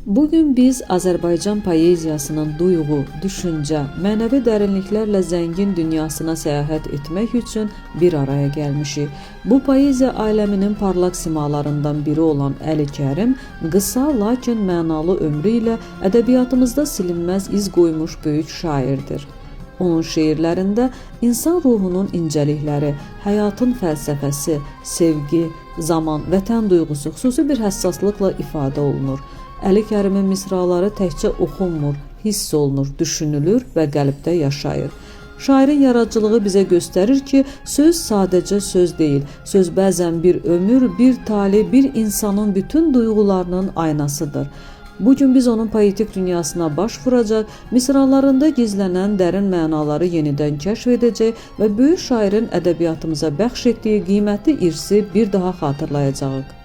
Bugün biz Azərbaycan poeziyasının duyğu, düşüncə, mənəvi dərinliklərlə zəngin dünyasına səyahət etmək üçün bir araya gəlmişik. Bu poeziya aləminin parlaq simalarından biri olan Əli Kərim qısa, lakin mənalı ömrü ilə ədəbiyyatımızda silinməz iz qoymuş böyük şairdir. Onun şeirlərində insan ruhunun incəlikləri, həyatın fəlsəfəsi, sevgi, zaman, vətən duyğusu xüsusi bir həssaslıqla ifadə olunur. Əli Kərimin misraları təkcə oxunmur, hiss olunur, düşünülür və qəlbdə yaşayır. Şairin yaradıcılığı bizə göstərir ki, söz sadəcə söz deyil. Söz bəzən bir ömür, bir tale, bir insanın bütün duyğularının aynasıdır. Bugün biz onun poetik dünyasına baş vuracaq, misralarında gizlənən dərin mənaları yenidən kəşf edəcək və böyük şairin ədəbiyyatımıza bəxş etdiyi qiymətli irsi bir daha xatırlayacağıq.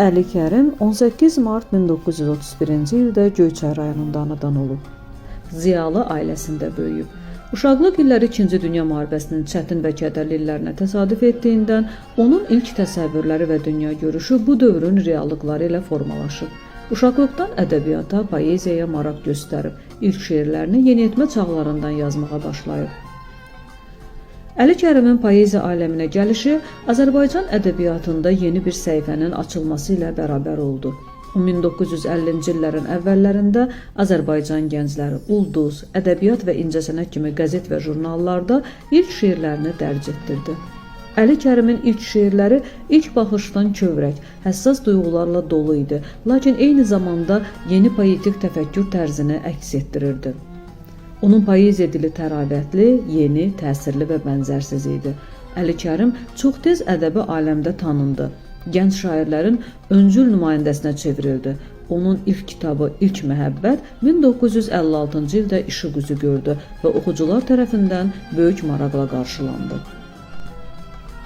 Əli Kərim 18 mart 1931-ci ildə Göyçay rayonunda anadan olub. Ziyalı ailəsində böyüyüb. Uşaqlıq illəri İkinci Dünya müharibəsinin çətin və kədərli illərinə təsadüf etdiyindən onun ilk təsəvvürləri və dünya görüşü bu dövrün reallıqları ilə formalaşıb. Uşaqlıqdan ədəbiyyata, poeziyaya maraq göstərib. İlk şeirlərini yeniyetmə çağlarından yazmağa başlayıb. Əli Kərimin poeziya aləminə gəlişi Azərbaycan ədəbiyyatında yeni bir səhifənin açılması ilə bərabər oldu. 1950-ci illərin əvvəllərində Azərbaycan gəncləri Ulduz, Ədəbiyyat və İncəsənət kimi qəzet və jurnallarda ilk şeirlərini dərc etdirdi. Əli Kərimin ilk şeirləri ilk baxışdan kövrək, həssas duyğularla dolu idi, lakin eyni zamanda yeni poetik təfəkkür tərzini əks etdirirdi. Onun poeziya dili təravətli, yeni, təsirli və bənzərsiz idi. Əli Kərim çox tez ədəbi aləmdə tanındı. Gənc şairlərin öncül nümayəndəsinə çevrildi. Onun ilk kitabı İlk Məhəbbət 1956-cı ildə işıq üzü gördü və oxucular tərəfindən böyük maraqla qarşılandı.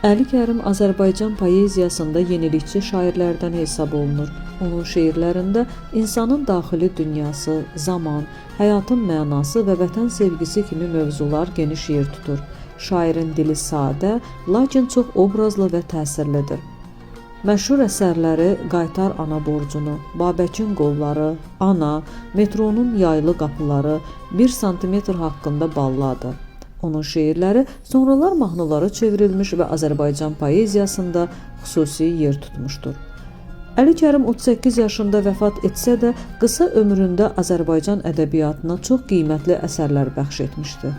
Əli Kərim Azərbaycan poeziyasında yenilikçi şairlərdən hesab olunur. Onun şeirlərində insanın daxili dünyası, zaman, həyatın mənası və vətən sevgisi kimi mövzular geniş yer tutur. Şairin dili sadə, lakin çox obrazlı və təsirlidir. Məşhur əsərləri Qaytar ana borcunu, Babəkin qolları, Ana, Metronun yaylı qapıları, 1 santimetr haqqında ballada. Onun şeirləri sonralar mahnılara çevrilmiş və Azərbaycan poeziyasında xüsusi yer tutmuşdur. Əli Kərim 38 yaşında vəfat etsə də, qısa ömründə Azərbaycan ədəbiyyatına çox qiymətli əsərlər bəxş etmişdi.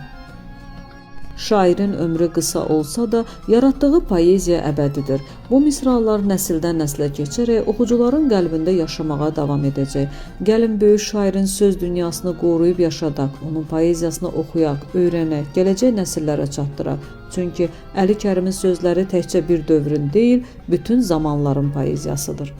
Şairin ömrü qısa olsa da, yaratdığı poeziya əbədidir. Bu misralar nəsildən nəslə keçərək oxucuların qəlbində yaşamağa davam edəcək. Gəlin böyük şairin söz dünyasını qoruyub yaşadaq, onun poeziyasını oxuyaq, öyrənək, gələcək nəsillərə çatdıraq. Çünki Əli Kərimin sözləri təkcə bir dövrün deyil, bütün zamanların poeziyasıdır.